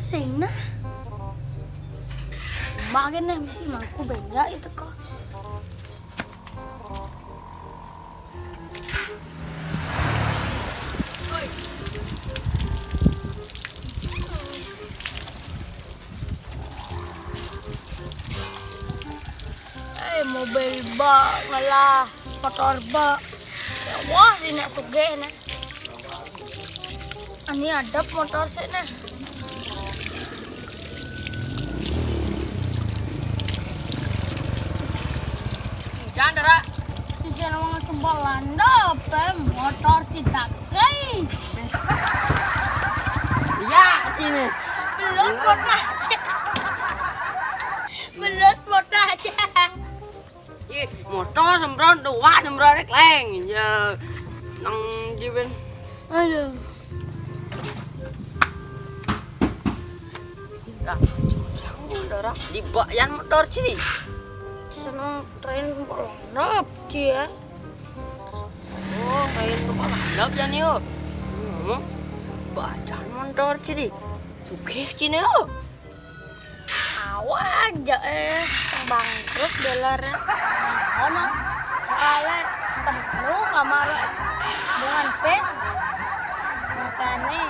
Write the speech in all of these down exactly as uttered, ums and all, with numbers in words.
Sing nah. Makin nih mesti mangku beda itu kok. Eh, mobil bak ngalah motor bak. Ya wah, ini sugih nah. Ani adep motor sik nah. Jangan, Dara. Bisa nawang kembal landep, motor tidak kei. Iya, sini. Belum motor aja. Belum motor aja. Ih, motor semprot, dua semprot kleng. Ya, nang jiben. Aduh. Ya, curang, Dara. Di bak yan motor, Ci. Seneng tren balap, Ci, ya. Oh, tren balap yan yo. Ngomong, bak yan motor, Ci, di. Sugih, Ci, ne, yo. Awak aja, eh, bangkrut dealer. Ono, soalnya penuh kamar dengan pis. Makanya,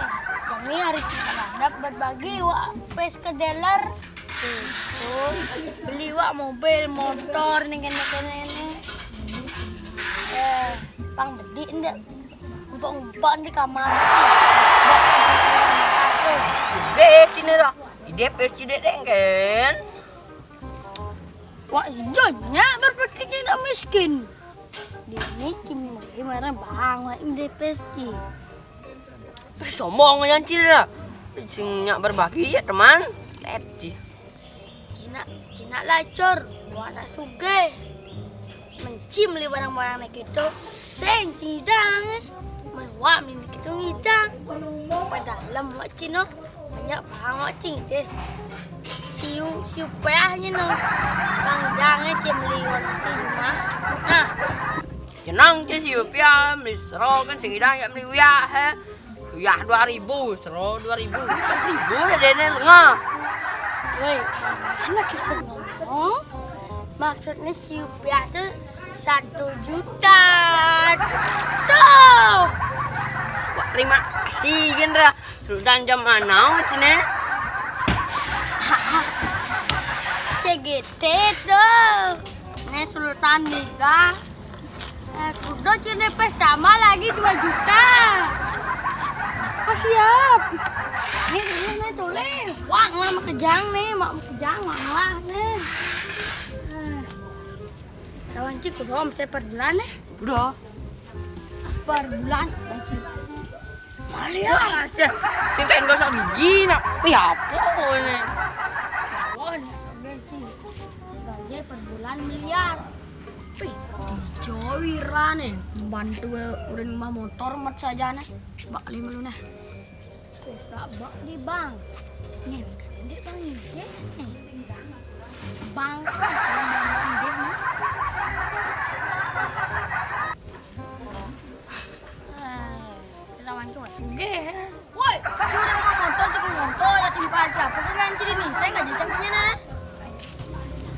kami hari Cina berbagi, wak, pis ke dealer. Itu, beli, wak, mobil, motor, nih, kene, kene, nih. Eh, pang bedik, ndak. Umpuk-umpuk di kamar. Sugih, Cina, dah. Ide pis Ci dek dek kan. Wak, sejauhnya berpikir tidak miskin. Dia ini Ci, marah bang, wak, ini pis Ci. Sombong yan, Ci, lah. Sing nyak berbagi ya, teman. Lep, Ci. Cina, Cina lacur, wak nak sugih. Menci meli barang-barang nek itu, sing cidang, eh. Men wak meli nek itu ngidang. Padahal wak Cina, banyak bang wak Cina deh. Siu, siu payahnya no. Bang jangan Ci meli warna si rumah. Nah. Jenang Ci siu payah, meli sero kan sing ngidang ya meli uyah, he. Uyah dua ribu, sero dua ribu. Empat ribu dah dene lengah. Woi, mana kisah ngomong? Maksudnya si Upiak tuh satu juta. Tuh. Wah, terima kasih, Gendra. Sultan jam mana, Cine? C G T tuh. Ini Sultan Muda. Eh, kudo Cine pes tambah lagi dua juta. Oh, siap. Nih, nih, nih, tulis. Wah, ngelah makejang nih, mak makejang, mak ngelah nih. Eh. Lawan Cik, kudo omset per bulan nih. Udah. Per bulan, Cik. Maliar aja. Sing kain gosok gigi, nak. Wih, apa ini? Oh, ini sebenarnya sih. Gaji per bulan miliar. Wih, di Jawi rane bantu urin mbah motor mat sajane. Bak lima lu nah. Besok bak di bank. Nih, kan dia bank ini. Bank. Eh, selawan cowok sugih. Woi, curi motor, curi motor, ya timpal siapa ke kan ciri nih? Saya nggak jadi cangkirnya nah.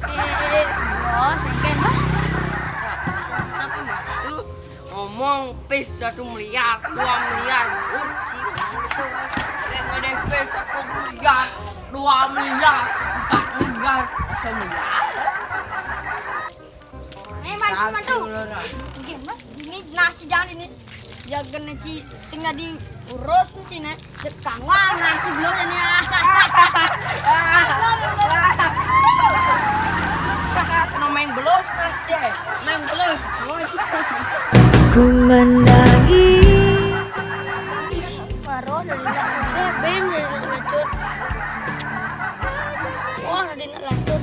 Eh, eh, eh, bos, saya kan bos. Tapi mah itu ngomong pis satu miliar, dua miliar. Oh, sih, gitu. Yang ada pis satu miliar, dua miliar, empat miliar, semiliar. Nih, bantu, bantu. Astagfirullahaladzim. Ini nasi jangan ini. Jaga nasi sing diurus nasi nih. Kangwang nasi belum ini. Kena main belus nasi. Main belus. Ku menangis. Baru dari eh, ben dari lanjut. Wah, nanti nak lanjut.